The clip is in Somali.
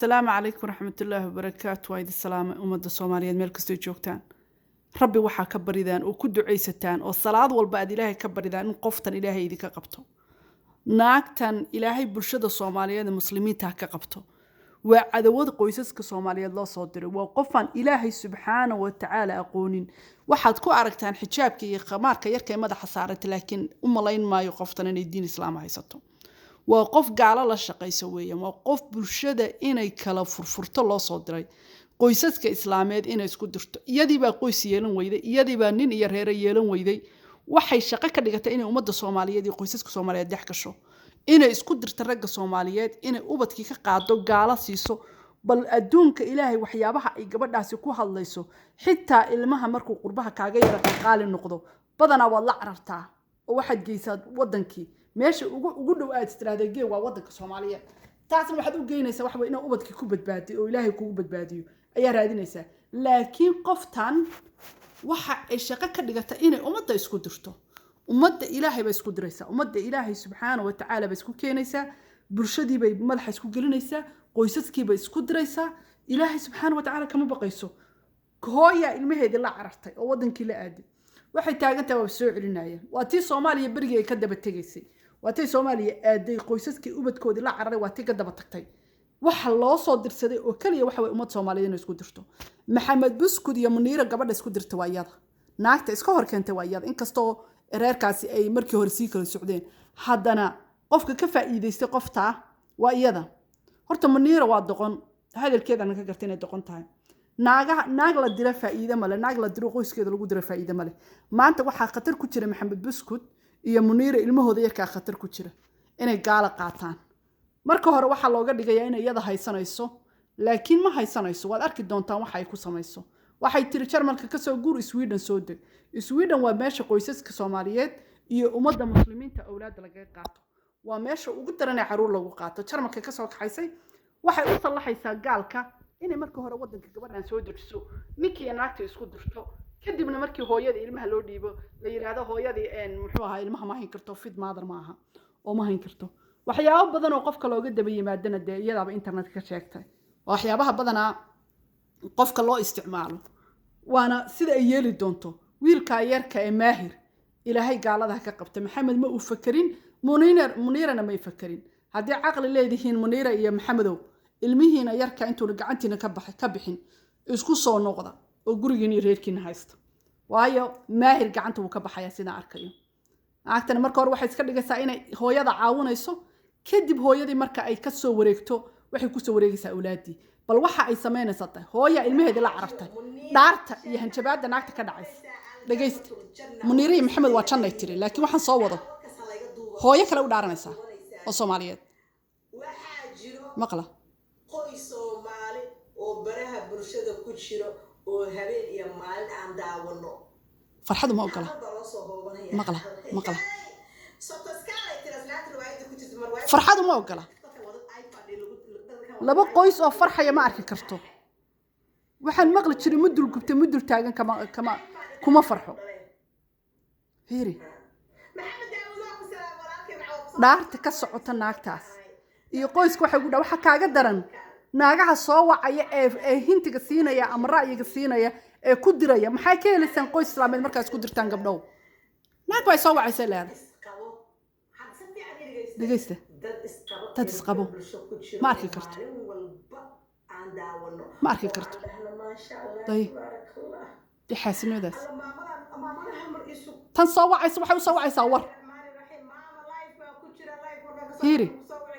Asalaamu calaykum waraxmatullaahi wabarakaatu. Waa idin salaamay, ummadda Soomaaliyeed meel kastoo joogtaan. Rabbi waxaa ka baridaan oo ku ducaysataan oo salaad walba aad Ilaahay ka baridaan in qoftan Ilaahay idinka qabto. Naagtan Ilaahay bulshada Soomaaliyeed ee Muslimiinta ha ka qabto. Waa cadawad qoysaska Soomaaliyeed loo soo diray. Waa qofaan Ilaahay subxaana wa tacaala aqoonin. Waxaad ku aragtaan xijaabka iyo khamaarka yarka ee madaxa saarata, laakiin u malayn maayo qoftan inay diin Islaam haysato. Waa qof gaalo la shaqayso weeyaan. Waa qof bulshada inay kala furfurto loo soo diray, qoysaska Islaameed inay isku dirto. Iyadiibaa qoys yeelan weyday, iyadiibaa nin iyo reere yeelan weyday. Waxay shaqo ka dhigatay inay ummadda Soomaaliyeed iyo qoysaska Soomaaliyeed dhex gasho, inay isku dirto ragga Soomaaliyeed, inay ubadkii ka qaado, gaalo siiso. Bal adduunka Ilaahay, waxyaabaha ay gabadhaasi ku hadlayso, xitaa ilmaha markuu qurbaha kaaga yara qalqaali noqdo, badanaa waad la carartaa oo waxaad geysaa wadankii meesha ugu dhow aad istiraahda gee, waa wadanka Soomaaliyeed. Taasna waxaad u geynaysaa waxa wey inaa ubadkii ku badbaadiyo oo Ilaahay kugu badbaadiyo ayaa raadinaysaa. Laakiin qoftan waxa ay shaqo ka dhigata inay ummadda isku dirto. Ummadda Ilaahay bay isku diraysaa, ummadda Ilaahay subxaana wa tacaala bay isku keenaysaa, bulshadii bay madaxa isku gelinaysaa, qoysaskii bay isku diraysaa. Ilaahay subxaana wa tacaala kama baqayso. Hooyaa ilmaheedii la carartay oo wadankii la aaday, waxay taagan tahay waa soo celinayaan. Waa tii Soomaaliya berigii ay ka daba tegaysay, waa tii Soomaaliya aaday, qoysaskii ubadkoodii la cararay, waa tii ka daba tagtay. Waxa loo soo dirsaday oo keliya waxa way ummad Soomaaliyeed inay isku dirto. Maxamed Buskud iyo Muniira gabadha isku dirta waa iyada, naagta iska hor keentay waa iyada. Inkastoo reerkaasi ay markii hore sii kala socdeen, haddana qofka ka faa'iidaystay qoftaa waa iyada. Horta Muniira waa doqon, hadalkeedana ka gartay inay doqon tahay. Naagaha, naag la dira faa'iido male, naag la diro qoyskeeda lagu dira faa'iido male. Maanta waxaa khatar ku jira Maxamed Buskud iyo Muniira ilmahooda yarkaa khatar ku jira inay gaala qaataan. Marka hore waxaa looga dhigayaa inay iyada haysanayso, laakiin ma haysanayso. Waad arki doontaan waxa ay ku samayso. Waxay tiri Jarmalka kasoo guur, Sweden soo deg. Sweden waa meesha qoysaska Soomaaliyeed iyo ummadda Muslimiinta awlaadda lagaga qaato, waa meesha ugu daran ee caruur lagu qaato. Jarmalka kasoo kaxaysay, waxay u sallaxaysaa gaalka inay marka hore wadanka gabadhan soo dejiso, ninkii naagta isku dirto, kadibna markii hooyada ilmaha loo dhiibo la yidhaahdo hooyadii muxuu ahaa ilmaha ma hayn karto, fit mother ma aha oo ma hayn karto. Waxyaabo badan oo qofka looga daba yimaadana dee iyadaaba internet ka sheegtay. Waa waxyaabaha badanaa qofka loo isticmaalo, waana sida ay yeeli doonto. Wiilkaa yarka ee Maahir Ilaahay gaalada ka qabta. Maxamed ma uu fakerin, Muniirana may fakerin. Haddii caqli leedihiin, Muniira iyo Maxamedow, ilmihiina yarka intuuna gacantiina ka bixin isku soo noqda oo gurigiina iyo reerkiina haysta, waayo Maahir gacanta wuu ka baxayaa sidaan arkayo. Naagtani marka hore waxay iska dhigaysaa inay hooyada caawinayso, kadib hooyadii marka ay ka soo wareegto waxay kusoo wareegaysaa awlaaddii. Bal waxa ay samaynaysaa tahay hooya ilmaheedii la carartay, dhaarta iyo hanjabaadda naagta ka dhacaysa dhegaysta. Muniire iyo Maxamed waa jannay tiri, laakiin waxaan soo wado hooyo kale u dhaaranaysaa oo Soomaaliyeed. Waxaa jiro maqla qoys Soomaali oo baraha bulshada ku jiro oo habeen iyo maalin aan daawano. Farxadu ma ogola. Xabad baa loo soo hoobanaya. Maqla, maqla. Sotoskaalay tira islaanta riwaayadda ku jirta mar waayada. Farxadu ma ogola. Dadkan wada iPad ee dadkan laba qoys oo farxaya ma arki karto. Waxaan maqli jiray mudul gubtay mudul taagan kama kuma farxo. Fiiri. Maxamed Daawud, waa ku salaam walaalkay, maxaa ku soo Dhaarta ka socota naagtaas iyo qoyska waxay ugu dha. Waxaa kaaga daran naagaha soo wacaya ee hintiga siinaya ama ra'yiga siinaya ee ku diraya. Maxay ka helaysaan qoys Islaameed markaa isku dirtaan, gabdhow? Naag bay soo wacaysa leedahay. Isqabo hadda si fiican ii dhegeysta. Dhegeysta. Dad isqabo Dad ee isqabo. bulsho ku jiro Ma arki ee karto. maalin walba aan daawano Ma arki oo karto. aan dhahno maasha Allah, tabaaraka Allah. Dee xaasinimadaas. Alla maamadan, maamadaha mar isu Tan soo wacaysa waxay u soo wacaysaa war. Rahmaani Rahiim, maama live baa ku jira, live warka ka soo Fiiri.